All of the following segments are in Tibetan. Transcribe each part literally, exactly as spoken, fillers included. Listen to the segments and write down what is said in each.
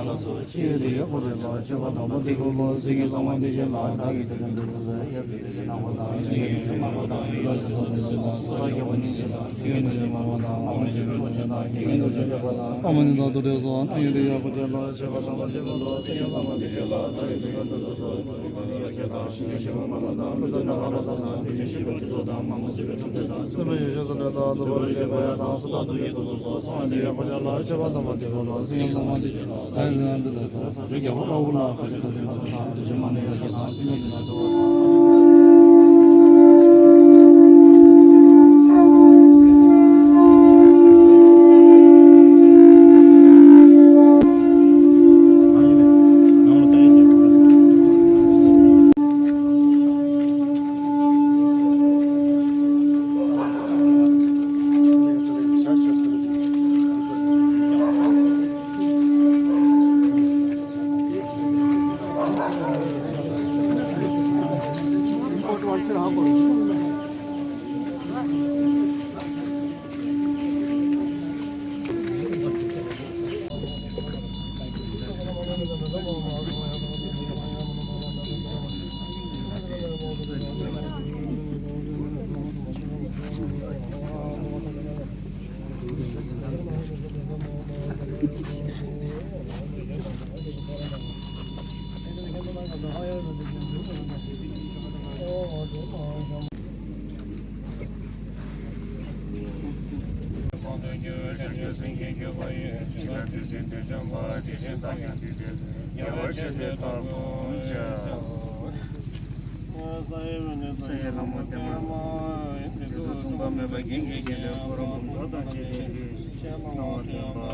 ལ་སོགས་ཅི་ཡོད་དེ་ཡོད་པར་རིག་པ་སྤྱོད་པ་དམ་པ་དེ་ཀུན་ལ། སེམས་ཀྱི་བསམ་པ་འདི་བཞིན་ལ་བདག་གིས་དེ་དོན་དུ་བསམ། ཡབ་ཀྱི་བདེ་ཆེན་ནག་པོ་དང་། སེམས་ཀྱི་ཡེ་ཤེས་དམར་པོ་དང་། ཡི་དྭགས་སྲིད་མཚོ་ནས་བྱོན་དང་། སོ་ལ་རྒྱལ་པོ་ཉིད་བྱོན་དང་། ཆོས་ཀྱི་རྡུལ་ཚོན་དམར་པོ་དང་། ལྷ་མོ་ཆེན་པོས་བསྐོར་བྱོན་དང་། དགེ་བའི་རྡུལ་ཚོན་འཕྲོས་པ་དང་། ལྷ་མོ་ནི་དང་ཐུབ་བསྟན་སོགས། སྣང་ཡུལ་དེ་ཡོད་པར་བྱེད་ལ། སྤྱོད་པ་དམ་པ་དེ་ཀུན་ལ། སེམས་ཀྱི་བསམ་པ་འདི་བཞིན་ལ་བདག་གིས་དེ་དོན་དུ་བསམ། ས་ཡི་ལྷ་མོ་བདེ་མ་མཛེས་སྡུག་མཚུངས་པ་མེད་པ། རྒྱན་གྱི་རྒྱན་ལས་འཁོར་རོ་འབུམ་ཕྲག་དང་བཅས་པའི་སྣང་བ་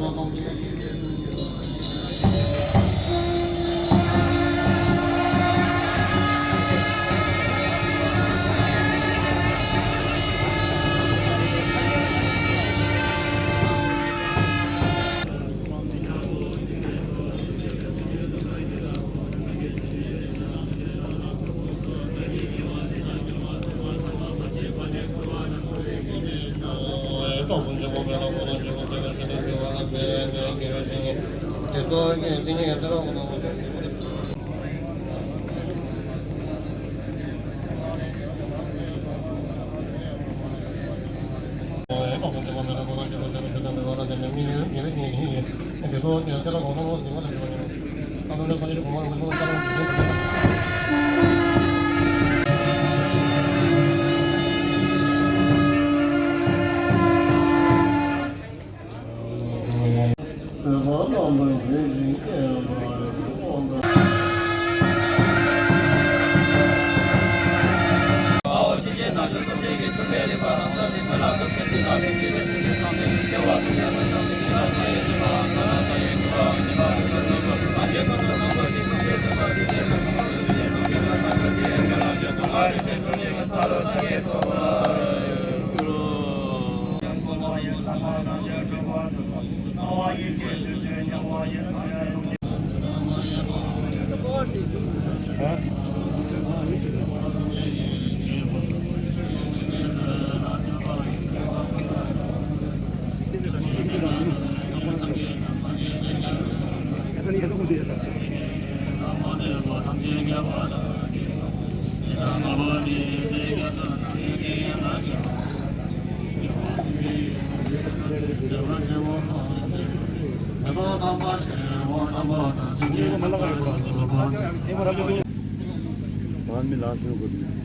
སྟོན་པ།